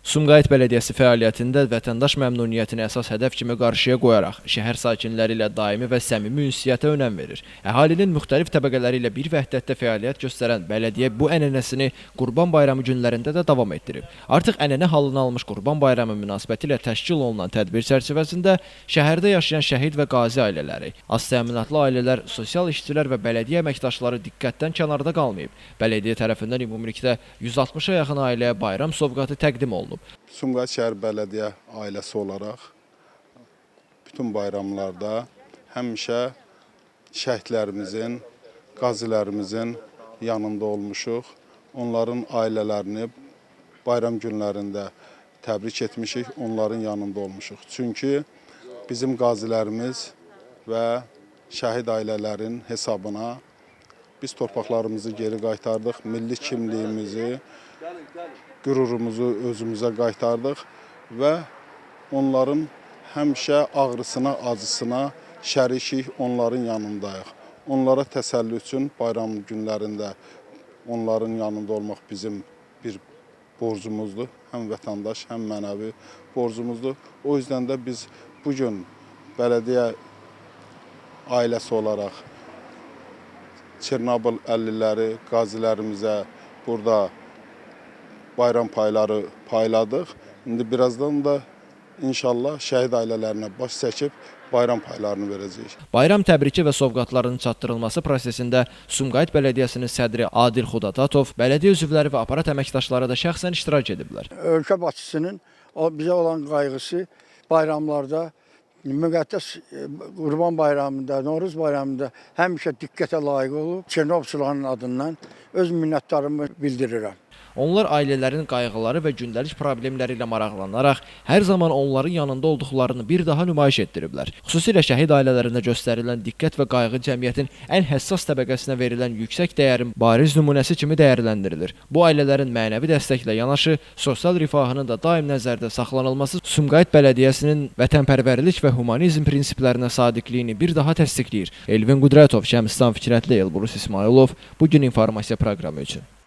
Sumqayıt Bələdiyyəsi fəaliyyətində vətəndaş məmnuniyyətini əsas hədəf kimi qarşıya qoyaraq şəhər sakinləri ilə daimi və səmimi ünsiyyətə önəm verir. Əhalinin müxtəlif təbəqələri ilə bir vəhdətdə fəaliyyət göstərən bələdiyyə bu ənənəsini Qurban Bayramı günlərində də davam etdirib. Artıq ənənə halını almış Qurban Bayramı münasibətilə təşkil olunan tədbir çərçivəsində şəhərdə yaşayan şəhid və qazi ailələri, az təminatlı ailələr, sosial işçilər və bələdiyyə əməkdaşları diqqətdən kənarda qalmayıb. Bələdiyyə tərəfindən ümumilikdə 160-a yaxın ailəyə bayram sovqatı təqdim olunub. Sumqayıt şəhər bələdiyyə ailəsi olaraq bütün bayramlarda həmişə şəhidlərimizin, qazilərimizin yanında olmuşuq. Onların ailələrini bayram günlərində təbrik etmişik, onların yanında olmuşuq. Çünki bizim qazilərimiz və şəhid ailələrin hesabına biz torpaqlarımızı geri qaytardıq, milli kimliyimizi, qürurumuzu özümüzə qaytardıq və onların həmişə ağrısına, acısına şərikik, onların yanındayıq. Onlara təsəlli üçün bayram günlərində onların yanında olmaq bizim bir borcumuzdur. Həm vətəndaş, həm mənəvi borcumuzdur. O yüzden də biz bu gün bələdiyyə ailəsi olaraq Çernobıl 50-ləri, qazilərimizə burada bayram payları payladıq. İndi birazdan da inşallah şəhid ailələrinə baş çəkib bayram paylarını verəcəyik. Bayram təbriki və sovqatlarının çatdırılması prosesində Sumqayıt Bələdiyyəsinin sədri Adil Xudadatov, bələdiyyə üzvləri və aparat əməkdaşları da şəxsən iştirak ediblər. Ölkə başçısının bizə olan qayğısı bayramlarda, müqəddəs Qurban Bayramında, Novruz Bayramında həmişə diqqətə layiq olub. Çernobılçıların adından öz minnətdarımı bildirirəm. Onlar ailələrin qayğıları və gündəlik problemləri ilə maraqlanaraq hər zaman onların yanında olduqlarını bir daha nümayiş etdiriblər. Xüsusilə şəhid ailələrinə göstərilən diqqət və qayğı cəmiyyətin ən həssas təbəqəsinə verilən yüksək dəyərin bariz nümunəsi kimi dəyərləndirilir. Bu ailələrin mənəvi dəstəklə yanaşı sosial rifahının da daim nəzərdə saxlanılması Sumqayıt Bələdiyyəsinin vətənpərvərlik və humanizm prinsiplərinə sadiqliyini bir daha təsdiqləyir. Elvin Qudrətov, Şəmsistan Fikrətli, Elbrus İsmayılov. Bu gün informasiya proqramı üçün.